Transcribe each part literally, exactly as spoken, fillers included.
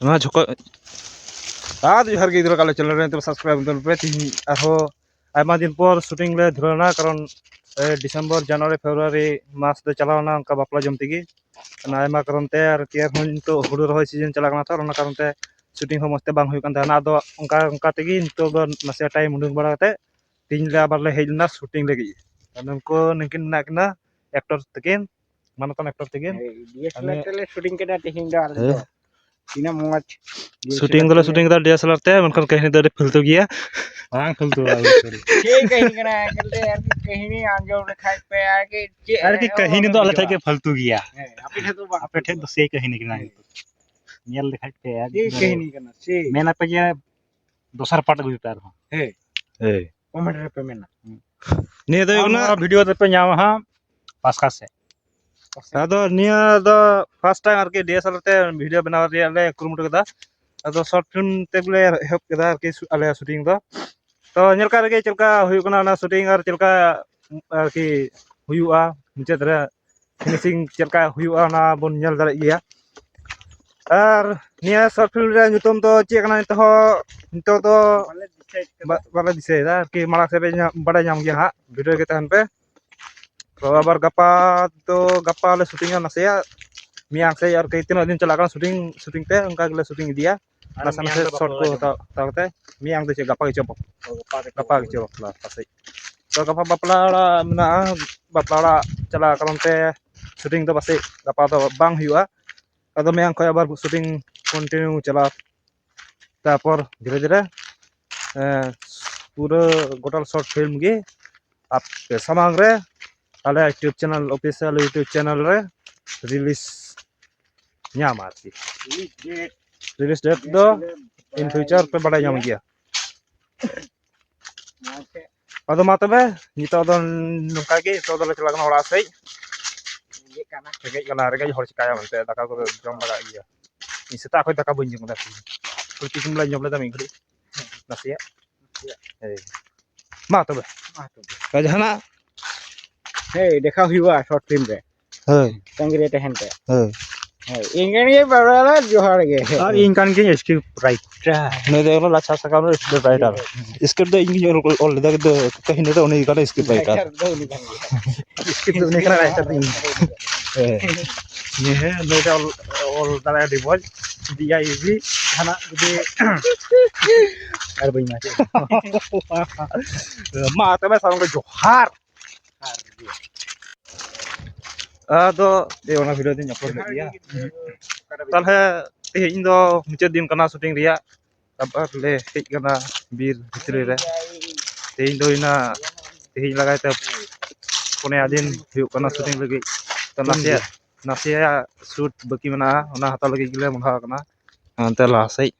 ᱱᱚᱣᱟ ᱡᱷᱚᱠᱚ ᱟᱨ ᱡᱚᱦᱟᱨ ᱜᱮ ᱜᱤᱫᱽᱨᱟᱹ, ᱠᱟᱞᱮ ᱪᱮᱱᱮᱞ ᱨᱮ ᱱᱤᱛᱚᱜ ᱥᱟᱵᱥᱠᱨᱟᱭᱤᱵ ᱛᱟᱵᱚᱱ ᱯᱮ᱾ ᱛᱤᱦᱤᱧ ᱟᱨᱦᱚᱸ ᱟᱭᱢᱟ ᱫᱤᱱ ᱯᱚᱨ ᱥᱩᱴᱤᱝ ᱞᱮ ᱫᱷᱩᱨᱟᱹᱣ ᱮᱱᱟ, ᱠᱟᱨᱚᱱ ᱰᱤᱥᱮᱢᱵᱚᱨ, ᱡᱟᱱᱩᱣᱟᱨᱤ, ᱯᱷᱮᱵᱽᱨᱩᱣᱟᱨᱤ ᱢᱟᱥ ᱫᱚ ᱪᱟᱞᱟᱣ ᱮᱱᱟ ᱚᱱᱠᱟ ᱵᱟᱯᱞᱟ ᱡᱚᱢ ᱛᱮᱜᱮ᱾ ᱚᱱᱟ ᱟᱭᱢᱟ ᱠᱟᱨᱚᱱ ᱛᱮ ᱟᱨᱠᱤ ᱟᱨᱦᱚᱸ ᱱᱤᱛᱚᱜ ᱦᱩᱲᱩ ᱨᱚᱦᱚᱭ ᱥᱤᱡᱤᱱ ᱪᱟᱞᱟᱜ ᱠᱟᱱᱟ, ᱛᱚ ᱚᱱᱟ ᱠᱟᱨᱚᱱ ᱛᱮ ᱥᱩᱴᱤᱝ ᱦᱚᱸ ᱢᱚᱡᱽ ᱛᱮ ᱵᱟᱝ ᱦᱩᱭᱩᱜ ᱠᱟᱱ ᱛᱟᱦᱮᱱᱟ᱾ ᱟᱫᱚ ᱚᱱᱠᱟ ᱚᱱᱠᱟ ᱛᱮᱜᱮ ᱱᱤᱛᱚᱜ ᱫᱚ ᱱᱟᱥᱮ ᱴᱟᱭᱤᱢ ᱩᱰᱩᱝ ᱵᱟᱲᱟ ᱠᱟᱛᱮ ᱛᱤᱦᱤᱧ ᱞᱮ ᱟᱵᱟᱨ ᱞᱮ ᱦᱮᱡ ᱞᱮᱱᱟ ᱥᱩᱴᱤᱝ ᱞᱟᱹᱜᱤᱫ᱾ ᱟᱨ ᱱᱩᱠᱩ ᱱᱩᱠᱤᱱ ᱢᱮᱱᱟᱜ ᱠᱤᱱᱟ ᱮᱠᱴᱚᱨ ᱛᱟᱹᱠᱤᱱ, ᱢᱟᱱᱚᱛᱟᱱ ᱮᱠᱴᱚᱨ ᱛᱟᱹᱠᱤᱱ᱾ ᱦᱮᱸ, ᱰᱤ ᱮᱥ ᱮᱞ ᱟᱨ ᱟᱞᱮ ᱛᱮᱞᱮ ᱥᱩᱴᱤᱝ ᱠᱮᱫᱟ ᱛᱮᱦᱮᱧ ᱫᱚ ᱟᱞᱮ ᱦᱮᱸ᱾ ᱫᱚ᱾ ᱛᱤᱱᱟᱹᱜ ᱢᱚᱡᱽ᱾ ᱥᱩᱴᱤᱝ ᱫᱚᱞᱮ ᱥᱩᱴᱤᱝ ᱠᱮᱫᱟ ᱰᱤ ᱮᱥ ᱮᱞ ᱟᱨ ᱛᱮ, ᱢᱮᱱᱠᱷᱟᱱ ᱠᱟᱹᱦᱱᱤ ᱫᱚ ᱟᱹᱰᱤ ᱯᱷᱟᱹᱞᱛᱩ ᱜᱮᱭᱟ᱾ ᱵᱟᱝ ᱯᱷᱟᱹᱞᱛᱩ ᱵᱟᱝ ᱯᱷᱟᱹᱞᱛᱩ᱾ ᱪᱮᱫ ᱠᱟᱹᱦᱱᱤ ᱠᱟᱱᱟ? ᱮᱠᱟᱞ ᱛᱮ ᱟᱨᱠᱤ ᱠᱟᱹᱦᱱᱤ ᱟᱸᱡᱚᱢ ᱞᱮᱠᱷᱟᱡ ᱯᱮ ᱟᱨᱠᱤ ᱪᱮᱫ ᱟᱨᱠᱤ ᱦᱚᱸ ᱠᱟᱹᱦᱱᱤ ᱵᱟᱝ ᱫᱚ ᱟᱞᱮ ᱴᱷᱮᱡ ᱵᱩᱡᱷᱟᱹᱜᱼᱟ᱾ ᱜᱮ ᱯᱷᱟᱹᱞᱛᱩ ᱜᱮᱭᱟ᱾ ᱦᱮᱸ, ᱟᱯᱮ ᱴᱷᱮᱡ ᱫᱚ ᱵᱟᱝ ᱟᱯᱮ ᱴᱷᱮᱡ ᱯᱷᱟᱹᱞᱛᱩᱜᱼᱟ᱾ ᱫᱚ ᱥᱮᱭ ᱠᱟᱹᱦᱱᱤ ᱠᱟᱱᱟ᱾ ᱦᱮᱸ᱾ ᱧᱮᱞ ᱞᱮᱠᱷᱟᱡ ᱯᱮ ᱪᱮᱫ ᱮᱠᱫᱚᱢ᱾ ᱠᱟᱹᱦᱱᱤ ᱠᱟᱱᱟ? ᱪᱮᱫ? ᱢᱮᱱ ᱟᱯᱮ ᱡᱮ ᱫᱚᱥᱟᱨ ᱯᱟᱨᱴ ᱟᱹᱜᱩᱭ ᱯᱮ ᱟᱨᱦᱚᱸ᱾ ᱦᱮᱸ᱾ ᱦᱮᱸ᱾ ᱠᱚᱢᱮᱱᱴ ᱨᱮᱯᱮ ᱢᱮᱱᱟ᱾ ᱱᱤᱭᱟᱹ ᱫᱚ ᱦᱩᱭᱩᱜ ᱟᱨ ᱠᱟᱱᱟ ᱱᱚᱣᱟ ᱵᱷᱤᱰᱤᱭᱳ ᱫᱚᱯᱮ ᱧᱟᱢᱟ ᱦᱟᱸᱜ ᱯᱟᱥᱠᱟ ᱥᱮᱫ᱾ ᱟᱫᱚ ᱱᱤᱭᱟᱹ ᱫᱚ ᱯᱷᱟᱥᱴ ᱴᱟᱭᱤᱢ ᱟᱨᱠᱤ ᱰᱤ ᱮᱥ ᱮᱞ ᱟᱨ ᱛᱮ ᱵᱷᱤᱰᱤᱭᱳ ᱵᱮᱱᱟᱣ ᱨᱮᱭᱟᱜ ᱞᱮ ᱠᱩᱨᱩᱢᱩᱴᱩ ᱠᱮᱫᱟ᱾ ᱟᱫᱚ ᱥᱚᱨᱴ ᱯᱷᱤᱞᱢ ᱛᱮᱜᱮᱞᱮ ᱮᱦᱚᱵ ᱠᱮᱫᱟ ᱟᱨᱠᱤ ᱥᱩ-, ᱟᱞᱮᱭᱟᱜ ᱥᱩᱴᱤᱝ ᱫᱚ᱾ ᱛᱚ ᱧᱮᱞ ᱠᱟᱜ ᱨᱮᱜᱮ ᱪᱮᱫ ᱞᱮᱠᱟ ᱦᱩᱭᱩᱜ ᱠᱟᱱᱟ ᱚᱱᱟ ᱥᱩᱴᱤᱝ ᱟᱨ ᱪᱮᱫ ᱞᱮᱠᱟ ᱟᱨᱠᱤ ᱦᱩᱭᱩᱜᱼᱟ ᱢᱩᱪᱟᱹᱫ ᱨᱮ᱾ ᱯᱷᱤᱱᱤᱥᱤᱝ ᱪᱮᱫ ᱞᱮᱠᱟ ᱦᱩᱭᱩᱜᱼᱟ, ᱚᱱᱟ ᱵᱚᱱ ᱧᱮᱞ ᱫᱟᱲᱮᱭᱟᱜ ᱜᱮᱭᱟ᱾ ᱟᱨ ᱱᱤᱭᱟᱹ ᱥᱚᱨᱴ ᱯᱷᱤᱞᱢ ᱨᱮᱭᱟᱜ ᱧᱩᱛᱩᱢ ᱫᱚ ᱪᱮᱫ ᱠᱟᱱᱟ, ᱱᱤᱛᱚᱜ ᱦᱚᱸ, ᱱᱤᱛᱚᱜ ᱫᱚ ᱵᱟᱞᱮ ᱫᱤᱥᱟᱹᱭᱮᱫ ᱠᱟᱱᱟ᱾ ᱵᱟ-, ᱵᱟᱞᱮ ᱫᱤᱥᱟᱹᱭᱮᱫᱟ ᱟᱨᱠᱤ, ᱢᱟᱲᱟᱝ ᱥᱮᱫ ᱯᱮ ᱧᱟ-, ᱵᱟᱲᱟᱭ ᱧᱟᱢ ᱜᱮᱭᱟ ᱦᱟᱸᱜ, ᱵᱷᱤᱰᱤᱭᱳ ᱨᱮᱜᱮ ᱛᱟᱦᱮᱱ ᱯᱮ᱾ ᱛᱚ ᱟᱵᱟᱨ ᱜᱟᱯᱟ ᱫᱚ, ᱜᱟᱯᱟ ᱞᱮ ᱥᱩᱴᱤᱝᱟ ᱱᱟᱥᱮᱭᱟᱜ, ᱢᱮᱭᱟᱝ ᱥᱮᱫ ᱟᱨᱠᱤ, ᱛᱤᱱᱟᱹᱜ ᱫᱤᱱ ᱪᱟᱞᱟᱜ ᱠᱟᱱᱟ ᱥᱩᱴᱤᱝ, ᱥᱩᱴᱤᱝ ᱛᱮ ᱚᱱᱠᱟ ᱜᱮᱞᱮ ᱥᱩᱴᱤᱝ ᱤᱫᱤᱭᱟ᱾ ᱟᱨ ᱱᱟᱥᱮ ᱱᱟᱥᱮ ᱢᱮᱭᱟᱝ ᱫᱚ ᱥᱚᱨᱴ ᱠᱚ ᱵᱟᱯᱞᱟ ᱦᱟᱛᱟᱣ, ᱦᱟᱛᱟᱣ ᱠᱟᱛᱮ ᱢᱮᱭᱟᱝ ᱫᱚ ᱪᱮᱫ, ᱜᱟᱯᱟ ᱜᱮ ᱪᱚ ᱵᱟᱯᱞᱟ? ᱚ, ᱜᱟᱯᱟ ᱜᱮ ᱜᱟᱯᱟ ᱜᱮ ᱪᱚ ᱵᱟᱯᱞᱟ ᱯᱟᱥᱮᱡ᱾ ᱛᱚ ᱜᱟᱯᱟ ᱵᱟᱯᱞᱟ ᱚᱲᱟᱜ ᱢᱮᱱᱟᱜᱼᱟ, ᱵᱟᱯᱞᱟ ᱚᱲᱟᱜ ᱪᱟᱞᱟᱜ ᱠᱟᱨᱚᱱ ᱛᱮ ᱥᱩᱴᱤᱝ ᱫᱚ ᱯᱟᱥᱮᱡ ᱜᱟᱯᱟ ᱫᱚ ᱵᱟᱝ ᱦᱩᱭᱩᱜᱼᱟ᱾ ᱟᱫᱚ ᱢᱮᱭᱟᱝ ᱠᱷᱚᱱ ᱟᱵᱟᱨ ᱥᱩᱴᱤᱝ ᱠᱚᱱᱴᱤᱱᱤᱭᱩ ᱪᱟᱞᱟᱜᱼᱟ᱾ ᱛᱟᱨᱯᱚᱨ ᱫᱷᱤᱨᱮ ᱫᱷᱤᱨᱮ, ᱮᱸ, ᱯᱩᱨᱟᱹ ᱜᱚᱴᱟ ᱥᱚᱨᱴ ᱯᱷᱤᱞᱢ ᱜᱮ ᱟᱯᱮ ᱥᱟᱢᱟᱝ ᱨᱮ ᱟᱞᱮ YouTube channel, official YouTube channel ᱨᱮ ᱨᱤᱞᱤᱡᱽ ᱧᱟᱢᱟ ᱟᱨᱠᱤ᱾ Release date. ᱨᱤᱞᱤᱡᱽ ᱰᱮᱴ ᱫᱚ ᱤᱱ ᱯᱷᱤᱭᱩᱪᱟᱨ ᱯᱮ ᱵᱟᱲᱟᱭ ᱧᱟᱢ ᱜᱮᱭᱟ᱾ ᱟᱪᱪᱷᱟ᱾ ᱟᱫᱚ ᱢᱟ ᱛᱚᱵᱮ, ᱱᱤᱛᱚᱜ ᱫᱚ ᱱᱚᱝᱠᱟ ᱜᱮ, ᱱᱤᱛᱚᱜ ᱫᱚᱞᱮ ᱪᱟᱞᱟᱜ ᱠᱟᱱᱟ ᱚᱲᱟᱜ ᱥᱮᱫ᱾ ᱨᱮᱸᱜᱮᱡ ᱠᱟᱱᱟ᱾ ᱨᱮᱸᱜᱮᱡ ᱠᱟᱱᱟ, ᱨᱮᱸᱜᱮᱡ ᱦᱚᱲ ᱪᱤᱠᱟᱹᱭᱟ ᱢᱮᱱᱛᱮ, ᱫᱟᱠᱟ ᱠᱚᱫᱚ ᱡᱚᱢ ᱞᱟᱜᱟᱜ ᱜᱮᱭᱟ᱾ ᱤᱧ ᱥᱮᱛᱟᱜ ᱠᱷᱚᱱ ᱫᱟᱠᱟ ᱵᱟᱹᱧ ᱡᱚᱢ ᱠᱟᱫᱟ ᱛᱮᱦᱮᱧ᱾ ᱯᱨᱚᱛᱤ ᱫᱤᱱ ᱞᱮ ᱡᱚᱢ ᱞᱮᱫᱟ ᱢᱤᱫ ᱜᱷᱟᱹᱲᱤᱡ ᱱᱟᱥᱮᱭᱟᱜ᱾ ᱦᱳᱭ᱾ ᱢᱟ ᱛᱚᱵᱮ᱾ ᱢᱟ ᱛᱚᱵᱮ᱾ ᱟᱨ ᱡᱟᱦᱟᱱᱟᱜ? ᱦᱮᱸ, ᱫᱮᱠᱷᱟ ᱦᱩᱭᱩᱜᱼᱟ ᱥᱚᱨᱴ ᱯᱷᱤᱞᱢ ᱨᱮ᱾ ᱦᱳᱭ᱾ ᱛᱟᱺᱜᱤ ᱨᱮ ᱛᱟᱦᱮᱱ ᱯᱮ᱾ ᱦᱳᱭ᱾ ᱤᱧ ᱠᱟᱱ ᱜᱤᱭᱟᱹᱧ ᱵᱟᱵᱟ, ᱡᱚᱦᱟᱨ ᱜᱮ᱾ ᱟᱨ ᱤᱧ ᱠᱟᱱ ᱜᱤᱭᱟᱹᱧ script writer᱾ ᱱᱩᱭ ᱫᱚ ᱞᱟᱪᱷᱟ ᱥᱟᱠᱟᱢ ᱨᱮ script writer᱾ Script ᱫᱚ ᱤᱧ ᱜᱤᱧ ᱚᱞ, ᱚᱞ ᱞᱮᱫᱟ, ᱠᱤᱱᱛᱩ ᱠᱟᱹᱦᱱᱤ ᱫᱚ ᱩᱱᱤ ᱠᱟᱱᱟᱭ script writer᱾ Writer ᱫᱚ ᱩᱱᱤ ᱠᱟᱱ ᱜᱮᱭᱟ᱾ Script ᱫᱚ ᱩᱱᱤ ᱠᱟᱱᱟᱭ, writer ᱫᱚ ᱤᱧ᱾ ᱦᱮᱸ᱾ ᱱᱤᱭᱟᱹ ᱱᱩᱭ ᱫᱚ ᱚᱞ, ᱚᱞ ᱫᱟᱲᱮᱭᱟᱜᱼᱟ ᱟᱹᱰᱤ ᱢᱚᱡᱽ᱾ ᱡᱩᱫᱤ ᱟᱭ ᱡᱩᱫᱤ ᱡᱟᱦᱟᱱᱟᱜ ᱡᱩᱫᱤ ᱟᱨ ᱵᱟᱹᱧ ᱢᱟ ᱪᱮᱫ᱾ ᱢᱟ ᱛᱚᱵᱮ ᱥᱟᱱᱟᱢ ᱠᱚ ᱡᱚᱦᱟᱨ᱾ ᱟᱫᱚ ᱮ, ᱚᱱᱟ video ᱫᱚᱧ upload ᱞᱮᱫ ᱜᱮᱭᱟ᱾ ᱛᱟᱦᱞᱮ ᱛᱮᱦᱮᱧ ᱫᱚ ᱢᱩᱪᱟᱹᱫ ᱫᱤᱱ ᱠᱟᱱᱟ shooting ᱨᱮᱭᱟᱜ᱾ ᱟᱵᱟᱨ ᱞᱮ ᱦᱮᱡ ᱠᱟᱱᱟ ᱵᱤᱨ ᱵᱷᱤᱛᱨᱤ ᱨᱮ᱾ ᱛᱮᱦᱮᱧ ᱫᱚ ᱦᱩᱭᱱᱟ, ᱛᱮᱦᱮᱧ ᱞᱟᱜᱟᱭ ᱛᱮ ᱯᱩᱱᱭᱟ ᱫᱤᱱ ᱦᱩᱭᱩᱜ ᱠᱟᱱᱟ shooting ᱞᱟᱹᱜᱤᱫ᱾ ᱛᱚ ᱱᱟᱥᱮᱭᱟᱜ, ᱱᱟᱥᱮᱭᱟᱜ shoot ᱵᱟᱹᱠᱤ ᱢᱮᱱᱟᱜᱼᱟ, ᱚᱱᱟ ᱦᱟᱛᱟᱣ ᱞᱟᱹᱜᱤᱫ ᱜᱮᱞᱮ ᱢᱚᱦᱰᱟ ᱟᱠᱟᱱᱟ᱾ ᱦᱟᱱᱛᱮ ᱞᱟᱦᱟ ᱥᱮᱫ,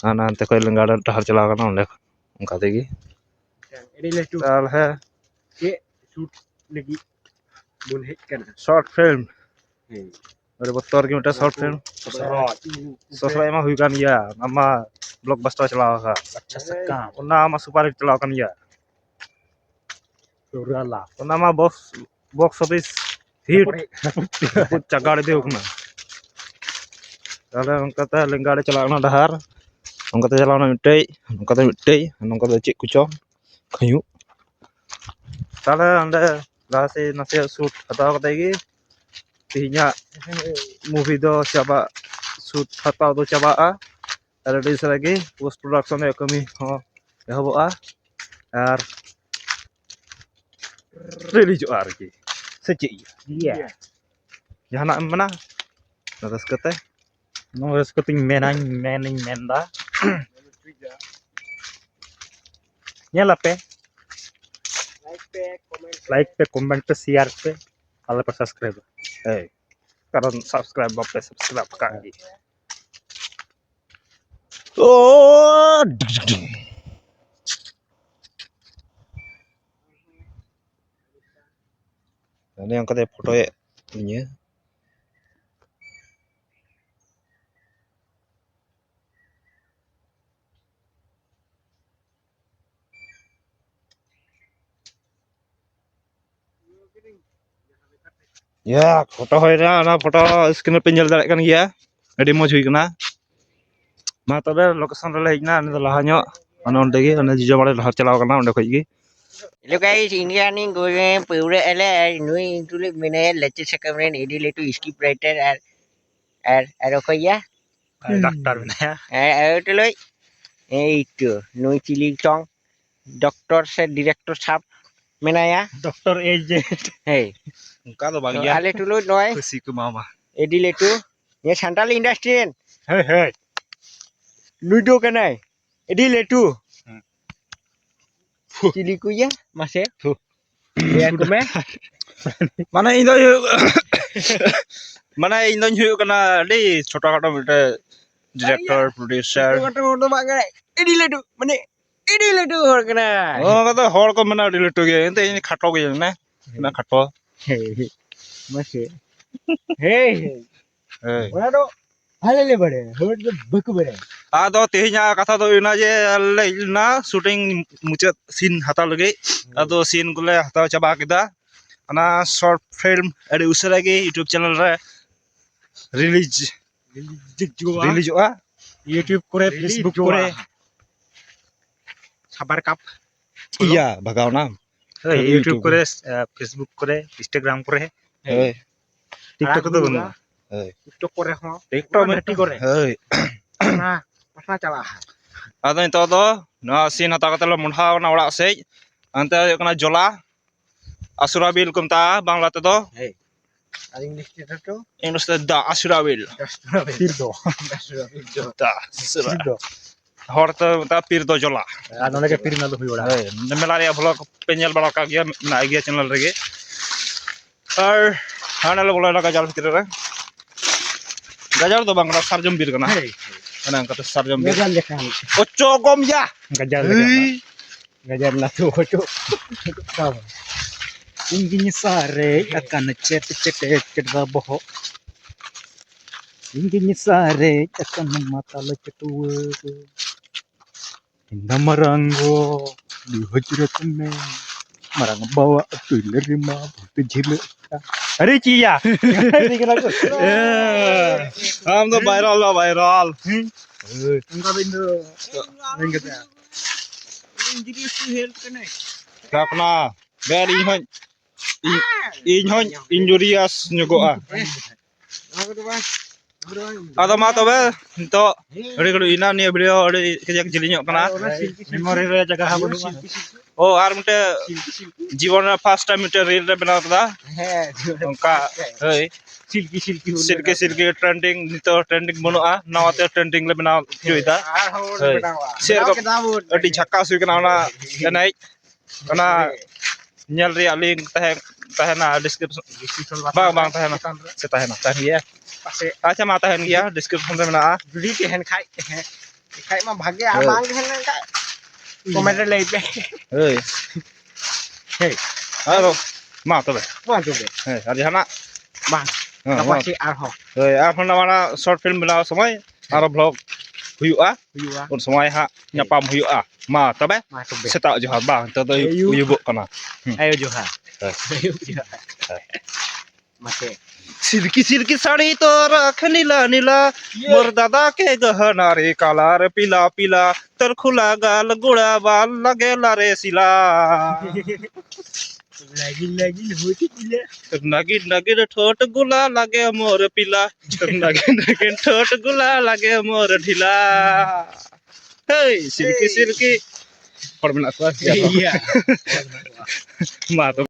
ᱟᱨ ᱦᱟᱱᱛᱮ ᱠᱷᱚᱡ ᱞᱮᱸᱜᱟ ᱰᱟᱦᱟᱨ ᱪᱟᱞᱟᱣ ᱠᱟᱱᱟ, ᱚᱸᱰᱮ ᱠᱷᱚᱱ ᱚᱱᱠᱟ ᱛᱮᱜᱮ᱾ ᱟᱹᱰᱤ ᱞᱟᱹᱴᱩ ᱛᱟᱦᱞᱮ ᱪᱮᱫ shoot ᱞᱟᱹᱜᱤᱫ ᱵᱚᱱ ᱦᱮᱡ ᱠᱟᱱᱟ? Short film᱾ ᱦᱮᱸ᱾ ᱟᱹᱰᱤ ᱵᱚᱛᱚᱨ ᱜᱮ ᱢᱤᱫᱴᱮᱡ short film᱾ ᱥᱚᱥᱨᱚᱡ᱾ ᱥᱚᱥᱨᱚᱡ ᱢᱟ ᱦᱩᱭ ᱠᱟᱱ ᱜᱮᱭᱟ, ᱚᱱᱟ ᱢᱟ blockbuster ᱪᱟᱞᱟᱣ ᱟᱠᱟᱱ᱾ ᱟᱪᱪᱷᱟ, ᱥᱟᱠᱟᱢ᱾ ᱚᱱᱟ ᱢᱟ super hit ᱪᱟᱞᱟᱣ ᱟᱠᱟᱱ ᱜᱮᱭᱟ᱾ ᱥᱩᱨᱟᱞᱟ᱾ ᱚᱱᱟ ᱢᱟ box, box office hit᱾ ᱨᱟᱹᱯᱩᱫ᱾ ᱨᱟᱹᱯᱩᱫ ᱪᱟᱜᱟᱲ ᱤᱫᱤ ᱠᱟᱱᱟ᱾ ᱛᱟᱦᱞᱮ ᱚᱱᱠᱟᱛᱮ ᱞᱮᱸᱜᱟ ᱟᱲᱮ ᱪᱟᱞᱟᱜ ᱠᱟᱱᱟ ᱰᱟᱦᱟᱨ, ᱚᱱᱠᱟᱛᱮ ᱪᱟᱞᱟᱣ ᱮᱱᱟ ᱢᱤᱫᱴᱮᱡ, ᱱᱚᱝᱠᱟᱛᱮ ᱢᱤᱫᱴᱮᱡ, ᱱᱚᱝᱠᱟᱛᱮ ᱪᱮᱫ ᱠᱚᱪᱚ ᱠᱷᱟᱹᱭᱩᱜ᱾ ᱛᱟᱦᱞᱮ ᱚᱸᱰᱮ ᱞᱟᱦᱟ ᱥᱮᱫ ᱱᱟᱥᱮᱭᱟᱜ shoot ᱦᱟᱛᱟᱣ ᱠᱟᱛᱮ ᱜᱮ ᱛᱮᱦᱮᱧᱟᱜ movie ᱫᱚ ᱪᱟᱵᱟᱜ, shoot ᱦᱟᱛᱟᱣ ᱫᱚ ᱪᱟᱵᱟᱜᱼᱟ᱾ ᱟᱨ ᱟᱹᱰᱤ ᱩᱥᱟᱹᱨᱟ ᱜᱮ post production ᱨᱮᱭᱟᱜ ᱠᱟᱹᱢᱤ ᱦᱚᱸ ᱮᱦᱚᱵᱚᱜᱼᱟ ᱟᱨ releaseᱚᱜᱼᱟ ᱟᱨᱠᱤ, ᱥᱮ ᱪᱮᱫ? ᱤᱭᱟᱹ᱾ ᱡᱟᱦᱟᱱᱟᱜ ᱮᱢ ᱢᱮᱱᱟ ᱨᱟᱹᱥᱠᱟᱹ ᱛᱮ? ᱱᱚᱣᱟ ᱨᱟᱹᱥᱠᱟᱹ ᱛᱤᱧ ᱢᱮᱱᱟᱧ, ᱢᱮᱱᱤᱧ ᱢᱮᱱᱫᱟ᱾ ᱧᱮᱞ ᱟᱯᱮ, like ᱯᱮ, comment ᱯᱮ, share ᱯᱮ, ᱟᱞᱮ ᱯᱮ subscribe᱾ ᱦᱮᱸ, ᱠᱟᱨᱚᱱ subscribe ᱵᱟᱯᱮ subscribe ᱟᱠᱟᱫ ᱜᱮ᱾ ᱳ! ᱚᱱᱮ ᱚᱱᱠᱟᱛᱮ ᱯᱷᱳᱴᱳᱭᱮᱫ ᱞᱤᱧᱟᱹ᱾ ᱭᱟ, ᱯᱷᱳᱴᱳ ᱦᱩᱭᱱᱟ, ᱚᱱᱟ ᱯᱷᱳᱴᱳ ᱥᱠᱨᱤᱱ ᱨᱮᱯᱮ ᱧᱮᱞ ᱫᱟᱲᱮᱭᱟᱜ ᱠᱟᱱ ᱜᱮᱭᱟ, ᱟᱹᱰᱤ ᱢᱚᱡᱽ ᱦᱩᱭ ᱠᱟᱱᱟ᱾ ᱢᱟ ᱛᱚᱵᱮ, ᱞᱳᱠᱮᱥᱚᱱ ᱨᱮᱞᱮ ᱦᱮᱡ ᱮᱱᱟ, ᱚᱸᱰᱮ ᱫᱚ ᱞᱟᱦᱟ ᱧᱚᱜ, ᱚᱱᱮ ᱚᱸᱰᱮ ᱜᱮ, ᱚᱱᱮ ᱡᱚᱡᱚ ᱵᱟᱲᱮ ᱰᱟᱦᱟᱨ ᱪᱟᱞᱟᱣ ᱠᱟᱱᱟ, ᱚᱸᱰᱮ ᱠᱷᱚᱡ ᱜᱮ᱾ Hello guys, ᱤᱧ ᱜᱮ ᱦᱟᱹᱱᱤ ᱜᱚᱭ ᱯᱟᱹᱣᱨᱟᱹ ᱟᱞᱮ, ᱟᱨ ᱱᱩᱭ ᱤᱧ ᱛᱩᱞᱩᱡ ᱢᱮᱱᱟᱭᱟ ᱞᱮᱪᱮ ᱥᱟᱠᱟᱢ ᱨᱮᱱ ᱟᱹᱰᱤ ᱞᱟᱹᱴᱩ script writer, ᱟᱨ, ᱟᱨ, ᱟᱨ ᱚᱠᱚᱭ ᱭᱟ? ᱟᱨ ᱰᱟᱠᱛᱟᱨ ᱢᱮᱱᱟᱭᱟ᱾ ᱟᱨ, ᱟᱨ ᱛᱩᱞᱩᱡ, ᱮᱭ ᱛᱚ, ᱱᱩᱭ ᱪᱤᱞᱤ ᱪᱚᱝ, ᱰᱚᱠᱴᱚᱨ ᱥᱮ ᱰᱤᱨᱮᱠᱴᱚᱨ ᱥᱟᱵ ᱢᱮᱱᱟᱭᱟ᱾ Doctor agent. ᱦᱮᱸ᱾ ᱚᱱᱠᱟ ᱫᱚ ᱵᱟᱝ ᱜᱮᱭᱟ᱾ ᱟᱞᱮ ᱴᱩᱞᱩ ᱱᱚᱜᱼᱚᱭ ᱠᱷᱩᱥᱤ ᱠᱚ ᱮᱢᱟᱢᱟ᱾ ᱮᱰᱤ ᱞᱮᱴᱩ᱾ ᱱᱤᱭᱟᱹ ᱥᱟᱱᱛᱟᱞᱤ ᱤᱱᱰᱟᱥᱴᱨᱤ ᱨᱮᱱ᱾ ᱦᱳᱭ, ᱦᱳᱭ᱾ ᱱᱩᱭ ᱫᱚ ᱠᱟᱱᱟᱭ ᱮᱰᱤ ᱞᱮᱴᱩ᱾ ᱦᱮᱸ᱾ ᱪᱤᱞᱤ ᱠᱚ ᱭᱟ? ᱢᱟᱥᱮ᱾ ᱛᱷᱩ᱾ ᱞᱟᱹᱭ ᱟᱠᱚ ᱢᱮ᱾ ᱢᱟᱱᱮ ᱤᱧ ᱫᱚ ᱦᱩᱭᱩᱜ-, ᱢᱟᱱᱮ ᱤᱧ ᱫᱚᱧ ᱦᱩᱭᱩᱜ ᱠᱟᱱᱟ ᱟᱹᱰᱤ ᱪᱷᱳᱴᱳ ᱠᱷᱟᱴᱳ ᱢᱤᱫᱴᱮᱡ ᱰᱤᱨᱮᱠᱴᱚᱨ, ᱯᱨᱚᱰᱭᱩᱥᱟᱨ᱾ ᱪᱷᱳᱴᱳ ᱠᱷᱟᱴᱳ ᱦᱚᱲ ᱫᱚ ᱵᱟᱝ ᱠᱟᱱᱟᱭ᱾ ᱟᱹᱰᱤ ᱞᱟᱹᱴᱩ, ᱢᱟᱱᱮ ᱟᱹᱰᱤ ᱞᱟᱹᱴᱩ ᱦᱚᱲ ᱠᱟᱱᱟᱭ᱾ ᱚᱱᱟ ᱠᱚᱫᱚ ᱦᱚᱲ ᱠᱚ ᱢᱮᱱᱟ ᱟᱹᱰᱤ ᱞᱟᱹᱴᱩ ᱜᱮ, ᱮᱱᱛᱮ ᱤᱧ ᱠᱷᱟᱴᱚ ᱜᱮᱭᱟᱹᱧ, ᱢᱟᱱᱮ ᱦᱮᱸ᱾ ᱚᱱᱟ ᱠᱷᱟᱴᱚ᱾ ᱦᱮᱸ, ᱦᱮᱸ᱾ ᱢᱟᱥᱮ᱾ ᱦᱮᱸ, ᱦᱮᱸ᱾ ᱦᱳᱭ᱾ ᱚᱱᱟ ᱫᱚ ᱟᱞᱮ ᱞᱮ ᱵᱟᱲᱟᱭᱟ, ᱦᱚᱲ ᱫᱚ ᱵᱟᱠᱚ ᱵᱟᱲᱟᱭᱟ᱾ ᱟᱫᱚ ᱛᱮᱦᱮᱧᱟᱜ ᱠᱟᱛᱷᱟ ᱫᱚ ᱦᱩᱭᱱᱟ ᱡᱮ ᱟᱞᱮ ᱞᱮ ᱦᱮᱡ ᱞᱮᱱᱟ, ᱥᱩᱴᱤᱝ ᱢᱩᱪᱟᱹᱫ ᱥᱤᱱ ᱦᱟᱛᱟᱣ ᱞᱟᱹᱜᱤᱫ᱾ ᱦᱩᱸ᱾ ᱟᱫᱚ ᱥᱤᱱ ᱠᱚᱞᱮ ᱦᱟᱛᱟᱣ ᱪᱟᱵᱟ ᱠᱮᱫᱟ᱾ ᱚᱱᱟ ᱥᱚᱨᱴ ᱯᱷᱤᱞᱢ ᱟᱹᱰᱤ ᱩᱥᱟᱹᱨᱟ ᱜᱮ YouTube ᱪᱮᱱᱮᱞ ᱨᱮ ᱨᱤᱞᱤᱡᱽ, ᱨᱤᱞᱤᱡᱚᱜᱼᱟ᱾ ᱨᱤᱞᱤᱡᱚᱜᱼᱟ᱾ YouTube ᱠᱚᱨᱮ, ᱨᱤᱞᱤᱡᱚᱜᱼᱟ᱾ Facebook ᱠᱚᱨᱮ᱾ ᱥᱟᱵᱟᱨ ᱠᱟᱯ᱾ ᱤᱭᱟ, ᱵᱷᱟᱜᱟᱣᱱᱟ᱾ ᱦᱳᱭ, YouTube YouTube ᱠᱚᱨᱮ, ᱟ, Facebook ᱠᱚᱨᱮ, Instagram ᱠᱚᱨᱮ᱾ ᱦᱳᱭ᱾ TikTok ᱨᱮᱫᱚ ᱵᱟᱹᱱᱩᱜᱼᱟ᱾ ᱦᱳᱭ᱾ TikTok ᱠᱚᱨᱮ ᱦᱚᱸ᱾ TikTok ᱯᱩᱨᱟᱹ ᱢᱤᱫᱴᱟᱝ᱾ ᱜᱷᱟᱹᱴᱤ ᱠᱚᱨᱮ᱾ ᱦᱳᱭ᱾ ᱯᱟᱥᱱᱟ, ᱯᱟᱥᱱᱟ ᱪᱟᱞᱟᱜᱼᱟ᱾ ᱟᱫᱚ ᱱᱤᱛᱚᱜ ᱫᱚ ᱱᱚᱣᱟ ᱥᱤᱱ ᱦᱟᱛᱟᱣ ᱠᱟᱛᱮ ᱞᱮ ᱢᱚᱦᱰᱟ ᱠᱟᱱᱟ ᱚᱲᱟᱜ ᱥᱮᱫ᱾ ᱚᱱᱛᱮ ᱦᱩᱭᱩᱜ ᱠᱟᱱᱟ ᱡᱚᱞᱟ, ᱟᱥᱩᱨᱟ ᱵᱤᱞ ᱠᱚ ᱢᱮᱛᱟᱜᱼᱟ ᱵᱟᱝᱞᱟ ᱛᱮᱫᱚ᱾ ᱦᱳᱭ᱾ ᱟᱨ English ᱛᱮᱫᱚ? English ᱛᱮ the ᱟᱥᱩᱨᱟ ᱵᱤᱞ᱾ ᱟᱥᱩᱨᱟ ᱵᱤᱞ᱾ ᱯᱤᱨ ᱫᱚ᱾ ᱟᱥᱩᱨᱟ ᱵᱤᱞ ᱫᱚ᱾ The ᱟᱥᱩᱨᱟ᱾ ᱯᱤᱨ ᱫᱚ᱾ ᱦᱚᱲ ᱛᱮ ᱢᱮᱛᱟᱜᱼᱟ ᱯᱤᱨ ᱫᱚ ᱡᱚᱞᱟ᱾ ᱟᱨ ᱱᱚᱰᱮ ᱜᱮ ᱯᱤᱨ ᱢᱮᱞᱟ ᱫᱚ ᱦᱩᱭ ᱵᱟᱲᱟᱜᱼᱟ᱾ ᱦᱳᱭ, ᱱᱚᱰᱮ ᱢᱮᱞᱟ ᱨᱮᱭᱟᱜ vlog ᱯᱮ ᱧᱮᱞ ᱵᱟᱲᱟ ᱠᱟᱜ ᱜᱮᱭᱟ, ᱢᱮᱱᱟᱜ ᱜᱮᱭᱟ ᱪᱮᱱᱮᱞ ᱨᱮᱜᱮ᱾ ᱟᱨ ᱦᱟᱸᱰᱮ ᱞᱮ ᱵᱚᱞᱚᱭᱮᱱᱟ ᱜᱟᱡᱟᱲ ᱵᱷᱤᱛᱨᱤ ᱨᱮ᱾ ᱜᱟᱡᱟᱲ ᱫᱚ ᱵᱟᱝ ᱠᱟᱱᱟ, ᱥᱟᱨᱡᱚᱢ ᱵᱤᱨ ᱠᱟᱱᱟ᱾ ᱦᱳᱭ᱾ ᱚᱱᱮ ᱚᱱᱠᱟᱛᱮ ᱥᱟᱨᱡᱚᱢ ᱵᱤᱨ᱾ ᱜᱟᱡᱟᱲ ᱞᱮᱠᱟᱱ᱾ ᱚᱪᱚᱜᱚᱢ ᱭᱟ᱾ ᱜᱟᱡᱟᱲ ᱞᱮᱠᱟᱱ᱾ ᱦᱮᱸ᱾ ᱜᱟᱡᱟᱲ ᱞᱟᱹᱴᱩ ᱦᱚᱪᱚ᱾ ᱤᱧ ᱜᱤᱧ ᱥᱟᱨᱮᱡ ᱟᱠᱟᱱ ᱪᱮᱴ ᱪᱮᱴ ᱪᱮᱴ ᱫᱟ ᱵᱚᱦᱚᱜ᱾ ᱤᱧ ᱜᱤᱧ ᱥᱟᱨᱮᱡ ᱟᱠᱟᱱ ᱢᱟᱛᱟᱞ ᱪᱟᱹᱴᱩᱣᱟᱹ᱾ ᱤᱧ ᱫᱚ ᱢᱟᱨᱟᱝ ᱜᱚ ᱟᱹᱰᱤ ᱦᱚᱡᱨᱚᱛ ᱢᱮ᱾ ᱢᱟᱨᱟᱝ ᱵᱟᱵᱟᱣᱟᱜ ᱴᱩᱭᱞᱟᱹ ᱨᱮᱢᱟ ᱵᱷᱩᱛ ᱡᱷᱤᱞᱟᱹᱜ ᱠᱟᱱ᱾ ᱟᱨᱮ ᱪᱤᱭᱟ᱾ ᱟᱢ ᱫᱚ ᱵᱟᱭᱨᱟᱞ ᱫᱚ ᱵᱟᱭᱨᱟᱞ᱾ ᱚᱱᱠᱟ ᱫᱚ ᱤᱧ ᱫᱚ ᱵᱟᱹᱧ ᱠᱟᱛᱮᱜᱼᱟ᱾ ᱥᱟᱯᱱᱟ, ᱵᱮᱨ ᱤᱧ ᱦᱚᱸᱧ, ᱤᱧ, ᱤᱧ ᱦᱚᱸᱧ injurious ᱧᱚᱜᱚᱜᱼᱟ᱾ ᱟᱫᱚ ᱢᱟ ᱛᱚᱵᱮ, ᱱᱤᱛᱚᱜ ᱟᱹᱰᱤ ᱜᱷᱟᱹᱲᱤᱡ ᱮᱱᱟ, ᱱᱤᱭᱟᱹ video ᱟᱹᱰᱤ ᱠᱟᱡᱟᱠ ᱡᱤᱞᱤᱧᱚᱜ ᱠᱟᱱᱟ᱾ Memory ᱨᱮ ᱡᱟᱭᱜᱟ ᱦᱚᱸ ᱵᱟᱹᱱᱩᱜᱼᱟ᱾ ᱚ, ᱟᱨ ᱢᱤᱫᱴᱮᱡ ᱡᱤᱵᱚᱱ ᱨᱮ first time ᱢᱤᱫᱴᱮᱡ reel ᱞᱮ ᱵᱮᱱᱟᱣ ᱠᱮᱫᱟ᱾ ᱦᱮᱸ, ᱚᱱᱠᱟ, ᱦᱳᱭ᱾ ᱥᱤᱞᱠᱤ, ᱥᱤᱞᱠᱤ ᱦᱩᱭ ᱥᱤᱞᱠᱤ, ᱞᱮᱱᱟ᱾ ᱥᱤᱞᱠᱤ trending, ᱱᱤᱛᱚᱜ trending ᱵᱟᱹᱱᱩᱜᱼᱟ, ᱱᱟᱣᱟ ᱛᱮ trending ᱞᱮ ᱵᱮᱱᱟᱣ ᱦᱚᱪᱚᱭᱮᱫᱟ᱾ ᱟᱨᱦᱚᱸ ᱵᱚᱱ ᱦᱳᱭ᱾ ᱵᱮᱱᱟᱣᱟ᱾ ᱥᱮᱨᱚᱠᱚᱢ ᱵᱮᱱᱟᱣ ᱠᱮᱫᱟ ᱵᱚᱱ᱾ ᱟᱹᱰᱤ ᱡᱷᱟᱠᱟᱥ ᱦᱩᱭ ᱠᱟᱱᱟ ᱚᱱᱟ ᱮᱱᱮᱡ᱾ ᱚᱱᱟ ᱧᱮᱞ ᱨᱮᱭᱟᱜ link ᱛᱟᱦᱮᱸ, ᱛᱟᱦᱮᱱᱟ description᱾ Description ᱵᱟᱝ, ᱵᱟᱝ ᱛᱟᱦᱮᱱᱟ᱾ ᱪᱮᱛᱟᱱ ᱨᱮ᱾ ᱥᱮ ᱛᱟᱦᱮᱱᱟ? ᱛᱟᱦᱮᱱ ᱜᱮᱭᱟ᱾ ᱯᱟᱥᱮᱡ᱾ ᱟᱪᱪᱷᱟ, ᱢᱟ ᱛᱟᱦᱮᱱ ᱜᱮᱭᱟ, description ᱨᱮ ᱢᱮᱱᱟᱜᱼᱟ᱾ ᱡᱩᱫᱤ ᱛᱟᱦᱮᱱ ᱠᱷᱟᱡ, ᱦᱮᱸ᱾ ᱮᱱᱠᱷᱟᱡ ᱢᱟ ᱵᱷᱟᱜᱮ, ᱟᱨ ᱦᱳᱭ᱾ ᱵᱟᱝ ᱛᱟᱦᱮᱸ ᱞᱮᱱ ᱠᱷᱟᱡ ᱦᱳᱭ᱾ ᱦᱮᱸ᱾ ᱟᱨ ᱢᱟ ᱛᱚᱵᱮ᱾ ᱢᱟ ᱛᱚᱵᱮ᱾ ᱦᱮᱸ, ᱟᱨ ᱡᱟᱦᱟᱱᱟᱜ? ᱵᱟᱝ᱾ ᱦᱮᱸ, ᱜᱟᱯᱟ ᱢᱟ᱾ ᱪᱮᱫ ᱟᱨᱦᱚᱸ? ᱦᱳᱭ, ᱟᱨᱦᱚᱸ ᱱᱟᱣᱟ ᱱᱟᱣᱟ short film ᱵᱮᱱᱟᱣ ᱥᱚᱢᱚᱭ ᱟᱨᱚ vlog ᱦᱩᱭᱩᱜᱼᱟ᱾ ᱦᱩᱭᱩᱜᱼᱟ᱾ ᱩᱱ ᱥᱚᱢᱚᱭ ᱦᱟᱸᱜ ᱦᱮᱸ᱾ ᱧᱟᱯᱟᱢ ᱦᱩᱭᱩᱜᱼᱟ᱾ ᱢᱟ ᱛᱚᱵᱮ᱾ ᱢᱟ ᱛᱚᱵᱮ᱾ ᱥᱮᱛᱟᱜ ᱡᱚᱦᱟᱨ᱾ ᱵᱟᱝ, ᱱᱤᱛᱚᱜ ᱫᱚ ᱟᱹᱭᱩᱵ᱾ ᱟᱹᱭᱩᱵᱚᱜ ᱠᱟᱱᱟ᱾ ᱦᱩᱸ᱾ ᱟᱭᱳ ᱡᱚᱦᱟᱨ᱾ ᱦᱳᱭ᱾ ᱟᱭᱩᱵ ᱡᱚᱦᱟᱨ᱾ ᱦᱳᱭ᱾ ᱢᱟᱥᱮ᱾ ᱥᱤᱞᱠᱤ ᱥᱤᱞᱠᱤ ᱥᱟᱹᱲᱤ ᱛᱚᱨ ᱟᱸᱠᱷ ᱱᱤᱞᱟ ᱱᱤᱞᱟ, ᱤᱭᱟᱹ᱾ ᱢᱳᱨ ᱫᱟᱫᱟ ᱠᱮ ᱜᱚᱦᱱᱟ ᱨᱮ ᱠᱟᱞᱟᱨ ᱯᱤᱞᱟ ᱯᱤᱞᱟ, ᱛᱚᱨ ᱠᱷᱩᱞᱟ ᱜᱟᱞ ᱜᱩᱲᱟ ᱵᱟᱞ ᱞᱟᱜᱮ ᱞᱟᱨᱮ ᱥᱤᱞᱟ᱾ ᱞᱟᱜᱤᱱ ᱞᱟᱜᱤᱱ ᱦᱳᱭ ᱯᱤᱞᱟ᱾ ᱱᱟᱜᱤᱱ ᱱᱟᱜᱤᱱ ᱴᱷᱳᱴ ᱜᱩᱞᱟ ᱞᱟᱜᱮ ᱢᱳᱨ ᱯᱤᱞᱟ, ᱱᱟᱜᱤᱱ ᱱᱟᱜᱤᱱ ᱴᱷᱳᱴ ᱜᱩᱞᱟ ᱞᱟᱜᱮ ᱢᱳᱨ ᱰᱷᱤᱞᱟ᱾ ᱦᱮᱭ, ᱥᱤᱞᱠᱤ ᱦᱮᱭ᱾ ᱥᱤᱞᱠᱤ᱾ ᱦᱚᱲ ᱢᱮᱱᱟᱜ ᱠᱚᱣᱟ᱾ ᱤᱭᱟᱹ᱾ ᱢᱟ ᱛᱚᱵᱮ᱾